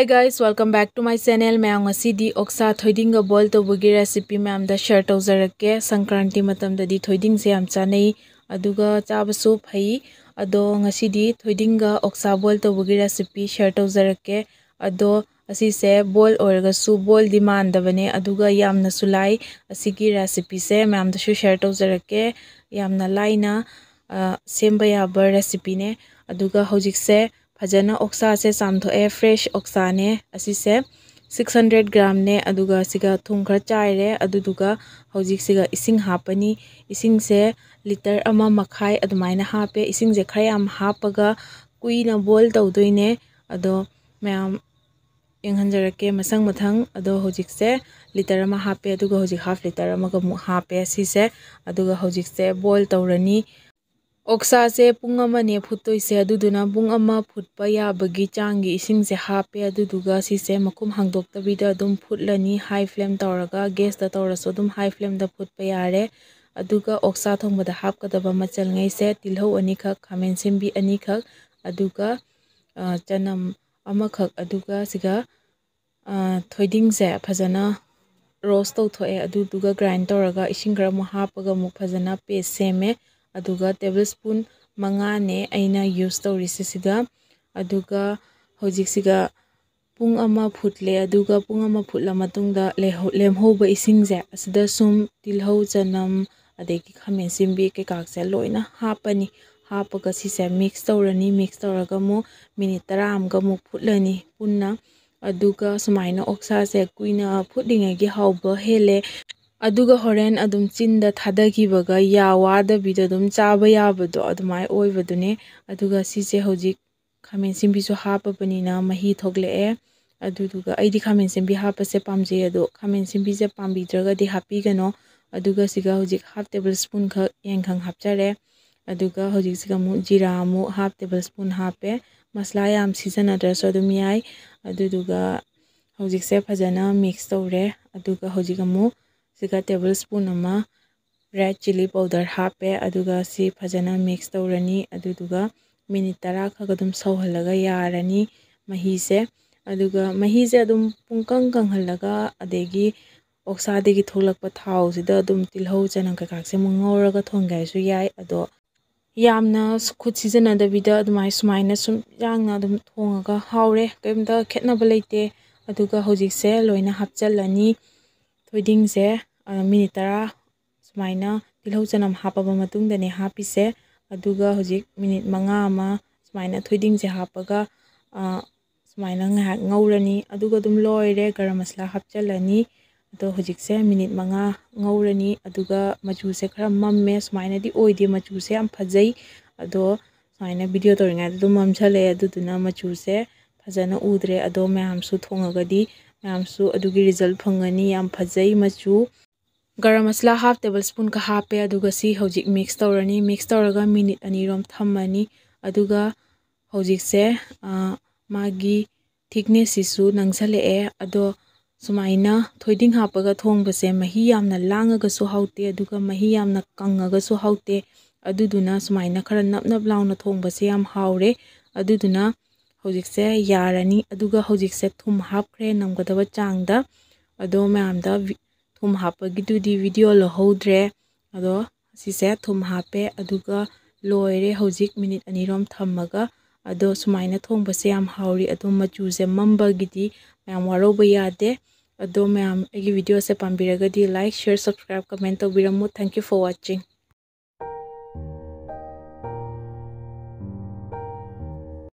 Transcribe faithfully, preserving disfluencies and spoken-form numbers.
Hi guys, welcome back to my channel. ꯃꯌꯥꯝ, ꯉꯁꯤꯗꯤ ꯑꯣꯛꯁꯥ ꯊꯣꯏꯗꯤꯡꯒ boil ꯇꯧꯕꯒꯤ recipe ꯃꯌꯥꯝꯗ share ꯇꯧꯖꯔꯛꯀꯦ꯫ ꯁꯪꯀ꯭ꯔꯥꯟꯇꯤ ꯃꯇꯝꯗꯗꯤ ꯊꯣꯏꯗꯤꯡꯁꯦ ꯌꯥꯝ ꯆꯥꯅꯩ, ꯑꯗꯨꯒ ꯆꯥꯕꯁꯨ ꯐꯩ꯫ ꯑꯗꯣ ꯉꯁꯤꯗꯤ ꯊꯣꯏꯗꯤꯡꯒ ꯑꯣꯛꯁꯥ boil ꯇꯧꯕꯒꯤ recipe share ꯇꯧꯖꯔꯛꯀꯦ꯫ ꯑꯗꯣ ꯑꯁꯤꯁꯦ boil ꯑꯣꯏꯔꯒꯁꯨ boilꯗꯤ ꯃꯥꯟꯗꯕꯅꯦ, ꯑꯗꯨꯒ ꯌꯥꯝꯅꯁꯨ ꯂꯥꯏ꯫ ꯑꯁꯤꯒꯤ recipeꯁꯦ ꯃꯌꯥꯝꯗꯁꯨ share ꯇꯧꯖꯔꯛꯀꯦ꯫ ꯌꯥꯝꯅ ꯂꯥꯏꯅ, ꯑ, ꯁꯦꯝꯕ ꯌꯥꯕ recipeꯅꯦ꯫ ꯑꯗꯨꯒ ꯍꯧꯖꯤꯛꯁꯦ ꯐꯖꯅ ꯑꯣꯛꯁꯥꯁꯦ ꯆꯥꯝꯊꯣꯛꯑꯦ, fresh ꯑꯣꯛꯁꯥꯅꯦ꯫ ꯑꯁꯤꯁꯦ six hundred gramꯅꯦ꯫ ꯑꯗꯨꯒ ꯁꯤꯒ ꯊꯨꯝ ꯈꯔ ꯆꯥꯏꯔꯦ꯫ ꯑꯗꯨꯗꯨꯒ ꯍꯧꯖꯤꯛꯁꯤꯒ ꯏꯁꯤꯡ ꯍꯥꯞꯄꯅꯤ꯫ ꯏꯁꯤꯡꯁꯦ litre ꯑꯃ ꯃꯈꯥꯏ ꯑꯗꯨꯃꯥꯏꯅ ꯍꯥꯞꯄꯦ꯫ ꯏꯁꯤꯡꯁꯦ ꯈꯔ ꯌꯥꯝ ꯍꯥꯞꯄꯒ ꯀꯨꯏꯅ boil ꯇꯧꯗꯣꯏꯅꯦ꯫ ꯑꯗꯣ ꯃꯌꯥꯝ ꯌꯦꯡꯍꯟꯖꯔꯛꯀꯦ ꯃꯊꯪ ꯃꯊꯪ꯫ ꯑꯗꯣ ꯍꯧꯖꯤꯛꯁꯦ litre ꯑꯃ ꯍꯥꯞꯄꯦ, ꯑꯗꯨꯒ ꯍꯧꯖꯤꯛ half litre ꯑꯃꯒ ꯑꯃꯨꯛ ꯍꯥꯞꯄꯦ ꯁꯤꯁꯦ꯫ ꯑꯗꯨꯒ ꯍꯧꯖꯤꯛꯁꯦ boil ꯇꯧꯔꯅꯤ꯫ ꯑꯣꯛꯁꯥꯁꯦ ꯄꯨꯡ ꯑꯃꯅꯦ ꯐꯨꯠꯇꯣꯏꯁꯦ, ꯑꯗꯨꯗꯨꯅ ꯄꯨꯡ ꯑꯃ ꯐꯨꯠꯄ ꯌꯥꯕꯒꯤ ꯆꯥꯡꯒꯤ ꯏꯁꯤꯡꯁꯦ ꯍꯥꯞꯄꯦ꯫ ꯑꯗꯨꯗꯨꯒ ꯁꯤꯁꯦ ꯃꯈꯨꯝ ꯍꯥꯡꯗꯣꯛꯇꯕꯤꯗ ꯑꯗꯨꯝ ꯐꯨꯠꯂꯅꯤ, high flame ꯇꯧꯔꯒ꯫ Gasꯇ ꯇꯧꯔꯁꯨ ꯑꯗꯨꯝ high flameꯗ ꯐꯨꯠꯄ ꯌꯥꯔꯦ꯫ ꯑꯗꯨꯒ ꯑꯣꯛꯁꯥ ꯊꯣꯡꯕꯗ ꯍꯥꯞꯀꯗꯕ ꯃꯆꯜꯉꯩꯁꯦ ꯇꯤꯜꯍꯧ ꯑꯅꯤꯈꯛ, ꯈꯥꯃꯦꯟ ꯑꯁꯤꯟꯕꯤ ꯑꯅꯤꯈꯛ, ꯑꯗꯨꯒ, ꯑ, ꯆꯅꯝ ꯑꯃꯈꯛ, ꯑꯗꯨꯒ ꯁꯤꯒ, ꯑ, ꯊꯣꯏꯗꯤꯡꯁꯦ ꯐꯖꯅ roast ꯇꯧꯊꯣꯛꯑꯦ꯫ ꯑꯗꯨꯗꯨꯒ grind ꯇꯧꯔꯒ ꯏꯁꯤꯡ ꯈꯔ ꯑꯃꯨꯛ ꯍꯥꯞꯄꯒ ꯑꯃꯨꯛ ꯐꯖꯅ paste ꯁꯦꯝꯃꯦ꯫ ꯑꯗꯨꯒ tablespoon ꯃꯉꯥꯅꯦ ꯑꯩꯅ use ꯇꯧꯔꯤꯁꯦ ꯁꯤꯗ꯫ ꯑꯗꯨꯒ ꯍꯧꯖꯤꯛꯁꯤꯒ ꯄꯨꯡ ꯑꯃ ꯐꯨꯠꯂꯦ꯫ ꯑꯗꯨꯒ ꯄꯨꯡ ꯑꯃ ꯐꯨꯠꯂ ꯃꯇꯨꯡꯗ ꯂꯩꯍꯧ-, ꯂꯦꯝꯍꯧꯕ ꯏꯁꯤꯡꯁꯦ ꯑꯁꯤꯗ ꯁꯨꯝ ꯇꯤꯜꯍꯧ, ꯆꯅꯝ, ꯑꯗꯒꯤ ꯈꯥꯃꯦꯟ ꯑꯁꯤꯟꯕꯤ ꯀꯩꯀꯥꯁꯦ ꯂꯣꯏꯅ ꯍꯥꯞꯄꯅꯤ꯫ ꯍꯥꯞꯄꯒ ꯁꯤꯁꯦ mix ꯇꯧꯔꯅꯤ꯫ Mix ꯇꯧꯔꯒ ꯑꯃꯨꯛ minute ꯇꯔꯥ ꯑꯃꯒ ꯑꯃꯨꯛ ꯐꯨꯠꯂꯅꯤ ꯄꯨꯟꯅ꯫ ꯑꯗꯨꯒ ꯁꯨꯃꯥꯏꯅ ꯑꯣꯛꯁꯥꯁꯦ ꯀꯨꯏꯅ ꯐꯨꯠꯂꯤꯉꯩꯒꯤ ꯍꯥꯎꯕ ꯍꯦꯜꯂꯦ꯫ ꯑꯗꯨꯒ ꯍꯣꯔꯦꯟ ꯑꯗꯨꯝ ꯆꯤꯟꯗ ꯊꯥꯗꯈꯤꯕꯒ ꯌꯥ ꯋꯥꯗꯕꯤꯗ ꯑꯗꯨꯝ ꯆꯥꯕ ꯌꯥꯕꯗꯣ ꯑꯗꯨꯃꯥꯏꯅ ꯑꯣꯏꯕꯗꯨꯅꯦ꯫ ꯑꯗꯨꯒ ꯁꯤꯁꯦ ꯍꯧꯖꯤꯛ ꯈꯥꯃꯦꯟ ꯑꯁꯤꯟꯕꯤꯁꯨ ꯍꯥꯞꯄꯕꯅꯤꯅ ꯃꯍꯤ ꯊꯣꯛꯂꯛꯑꯦ꯫ ꯑꯗꯨꯗꯨꯒ ꯑꯩꯗꯤ ꯈꯥꯃꯦꯟ ꯑꯁꯤꯟꯕꯤ ꯍꯥꯞꯄꯁꯦ ꯄꯥꯝꯖꯩ, ꯑꯗꯣ ꯈꯥꯃꯦꯟ ꯑꯁꯤꯟꯕꯤꯁꯦ ꯄꯥꯝꯕꯤꯗ꯭ꯔꯒꯗꯤ ꯍꯥꯞꯄꯤꯒꯅꯣ꯫ ꯑꯗꯨꯒ ꯁꯤꯒ ꯍꯧꯖꯤꯛ half table spoon ꯈꯛ ꯌꯦꯟꯈꯪ ꯍꯥꯞꯆꯔꯦ꯫ ꯑꯗꯨꯒ ꯍꯧꯖꯤꯛꯁꯤꯒ ꯑꯃꯨꯛ ꯖꯤꯔꯥ ꯑꯃꯨꯛ half table spoon ꯍꯥꯞꯄꯦ꯫ ꯃꯁꯂꯥ ꯌꯥꯝ ꯁꯤꯖꯤꯟꯅꯗ꯭ꯔꯁꯨ ꯑꯗꯨꯝ ꯌꯥꯏ꯫ ꯑꯗꯨꯗꯨꯒ ꯍꯧꯖꯤꯛꯁꯦ ꯐꯖꯅ mix ꯇꯧꯔꯦ꯫ ꯑꯗꯨꯒ ꯍꯧꯖꯤꯛ ꯑꯃꯨꯛ ꯁꯤꯒ table spoon ꯑꯃ red chilli powder ꯍꯥꯞꯄꯦ꯫ ꯑꯗꯨꯒ ꯁꯤ ꯐꯖꯅ mix ꯇꯧꯔꯅꯤ꯫ ꯑꯗꯨꯗꯨꯒ minute ꯇꯔꯥ ꯈꯛ ꯑꯗꯨꯝ ꯁꯧꯍꯜꯂꯒ ꯌꯥꯔꯅꯤ ꯃꯍꯤꯁꯦ꯫ ꯑꯗꯨꯒ ꯃꯍꯤꯁꯦ ꯑꯗꯨꯝ ꯄꯨꯡꯀꯪ ꯀꯪꯍꯜꯂꯒ, ꯑꯗꯒꯤ ꯑꯣꯛꯁꯥꯗꯒꯤ ꯊꯣꯛꯂꯛꯄ ꯊꯥꯎꯁꯤꯗ ꯑꯗꯨꯝ ꯇꯤꯜꯍꯧ ꯆꯅꯝ ꯀꯩꯀꯥꯁꯦ ꯑꯃꯨꯛ ꯉꯧꯔꯒ ꯊꯣꯡꯒꯦ ꯍꯥꯏꯔꯁꯨ ꯌꯥꯏ꯫ ꯑꯗꯣ ꯌꯥꯝꯅ ꯈꯨꯠ ꯁꯤꯖꯤꯟꯅꯗꯕꯤꯗ ꯑꯗꯨꯃꯥꯏ-, ꯁꯨꯃꯥꯏꯅ ꯁꯨꯝ ꯌꯥꯡꯅ ꯑꯗꯨꯝ ꯊꯣꯡꯉꯒ ꯍꯥꯎꯔꯦ, ꯀꯔꯤꯝꯇ ꯈꯦꯠꯅꯕ ꯂꯩꯇꯦ꯫ ꯑꯗꯨꯒ ꯍꯧꯖꯤꯛꯁꯦ ꯂꯣꯏꯅ ꯍꯥꯞꯆꯤꯜꯂꯅꯤ꯫ ꯊꯣꯏꯗꯤꯡꯁꯦ, ꯑ, ꯃꯤꯅꯤꯠ ꯇꯔꯥ ꯁꯨꯃꯥꯏꯅ ꯇꯤꯜꯍꯧ ꯆꯅꯝ ꯍꯥꯞꯄꯕ ꯃꯇꯨꯡꯗꯅꯦ ꯍꯥꯞꯄꯤꯁꯦ꯫ ꯑꯗꯨꯒ ꯍꯧꯖꯤꯛ ꯃꯤꯅꯤꯠ ꯃꯉꯥ ꯑꯃ ꯁꯨꯃꯥꯏꯅ ꯊꯣꯏꯗꯤꯡꯁꯦ ꯍꯥꯞꯄꯒ, ꯑ, ꯁꯨꯃꯥꯏꯅ ꯉꯥꯏꯍꯥꯛ ꯉꯧꯔꯅꯤ꯫ ꯑꯗꯨꯒ ꯑꯗꯨꯝ ꯂꯣꯏꯔꯦ, ꯒꯔꯝ ꯃꯁꯂꯥ ꯍꯥꯞꯆꯤꯜꯂꯅꯤ꯫ ꯑꯗꯣ ꯍꯧꯖꯤꯛꯁꯦ ꯃꯤꯅꯤꯠ ꯃꯉꯥ ꯉꯧꯔꯅꯤ꯫ ꯑꯗꯨꯒ ꯃꯆꯨꯁꯦ ꯈꯔ ꯃꯝꯃꯦ, ꯁꯨꯃꯥꯏꯅꯗꯤ ꯑꯣꯏꯗꯦ, ꯃꯆꯨꯁꯦ ꯌꯥꯝ ꯐꯖꯩ꯫ ꯑꯗꯣ ꯁꯨꯃꯥꯏꯅ ꯚꯤꯗꯤꯑꯣ ꯇꯧꯔꯤꯉꯩꯗ ꯑꯗꯨꯝ ꯃꯝꯁꯜꯂꯛꯑꯦ, ꯑꯗꯨꯗꯨꯅ ꯃꯆꯨꯁꯦ ꯐꯖꯅ ꯎꯗ꯭ꯔꯦ꯫ ꯑꯗꯣ ꯃꯌꯥꯝꯁꯨ ꯊꯣꯡꯉꯒꯗꯤ ꯃꯌꯥꯝꯁꯨ ꯑꯗꯨꯒꯤ ꯔꯤꯖꯜ ꯐꯪꯒꯅꯤ꯫ ꯌꯥꯝ ꯐꯖꯩ ꯃꯆꯨ꯫ ꯒꯔꯝ ꯃꯁꯂꯥ half table spoon ꯈꯛ ꯍꯥꯞꯄꯦ꯫ ꯑꯗꯨꯒ ꯁꯤ ꯍꯧꯖꯤꯛ ꯃꯤꯛꯁ ꯇꯧꯔꯅꯤ꯫ ꯃꯤꯛꯁ ꯇꯧꯔꯒ ꯃꯤꯅꯤꯠ ꯑꯅꯤꯔꯣꯝ ꯊꯝꯃꯅꯤ꯫ ꯑꯗꯨꯒ ꯍꯧꯖꯤꯛꯁꯦ, ꯑ, ꯃꯥꯒꯤ ꯊꯤꯛꯅꯦꯁꯁꯤꯁꯨ ꯅꯪꯁꯜꯂꯛꯑꯦ꯫ ꯑꯗꯣ ꯁꯨꯃꯥꯏꯅ ꯊꯣꯏꯗꯤꯡ ꯍꯥꯞꯄꯒ ꯊꯣꯡꯕꯁꯦ ꯃꯍꯤ ꯌꯥꯝꯅ ꯂꯥꯡꯉꯒꯁꯨ ꯍꯥꯎꯇꯦ, ꯑꯗꯨꯒ ꯃꯍꯤ ꯌꯥꯝꯅ ꯀꯪꯉꯒꯁꯨ ꯍꯥꯎꯇꯦ꯫ ꯑꯗꯨꯗꯨꯅ ꯁꯨꯃꯥꯏꯅ ꯈꯔ ꯅꯞ ꯅꯞ ꯂꯥꯎꯅ ꯊꯣꯡꯕꯁꯦ ꯌꯥꯝ ꯍꯥꯎꯔꯦ꯫ ꯑꯗꯨꯗꯨꯅ ꯍꯧꯖꯤꯛꯁꯦ ꯌꯥꯔꯅꯤ꯫ ꯑꯗꯨꯒ ꯍꯧꯖꯤꯛꯁꯦ ꯊꯨꯝ ꯍꯥꯞꯈ꯭ꯔꯦ ꯅꯝꯒꯗꯕ ꯆꯥꯡꯗ꯫ ꯑꯗꯣ ꯃꯌꯥꯝꯗ ꯚꯤ-, ꯊꯨꯝ ꯍꯥꯞꯄꯒꯤꯗꯨꯗꯤ ꯚꯤꯗꯤꯑꯣ ꯂꯧꯍꯧꯗ꯭ꯔꯦ꯫ ꯑꯗꯣ ꯁꯤꯁꯦ ꯊꯨꯝ ꯍꯥꯞꯄꯦ, ꯑꯗꯨꯒ ꯂꯣꯏꯔꯦ꯫ ꯍꯧꯖꯤꯛ ꯃꯤꯅꯤꯠ ꯑꯅꯤꯔꯣꯝ ꯊꯝꯃꯒ, ꯑꯗꯣ ꯁꯨꯃꯥꯏꯅ ꯊꯣꯡꯕꯁꯦ ꯌꯥꯝ ꯍꯥꯎꯔꯤ꯫ ꯑꯗꯣ ꯃꯆꯨꯁꯦ ꯃꯝꯕꯒꯤꯗꯤ ꯃꯌꯥꯝ ꯋꯥꯔꯧꯕ ꯌꯥꯗꯦ꯫ ꯑꯗꯣ ꯃꯌꯥꯝ ꯑꯩꯒꯤ ꯚꯤꯗꯤꯑꯣꯁꯦ ꯄꯥꯝꯕꯤꯔꯒꯗꯤ like, share, subscribe, comment ꯇꯧꯕꯤꯔꯝꯃꯨ꯫ Thank you for watching.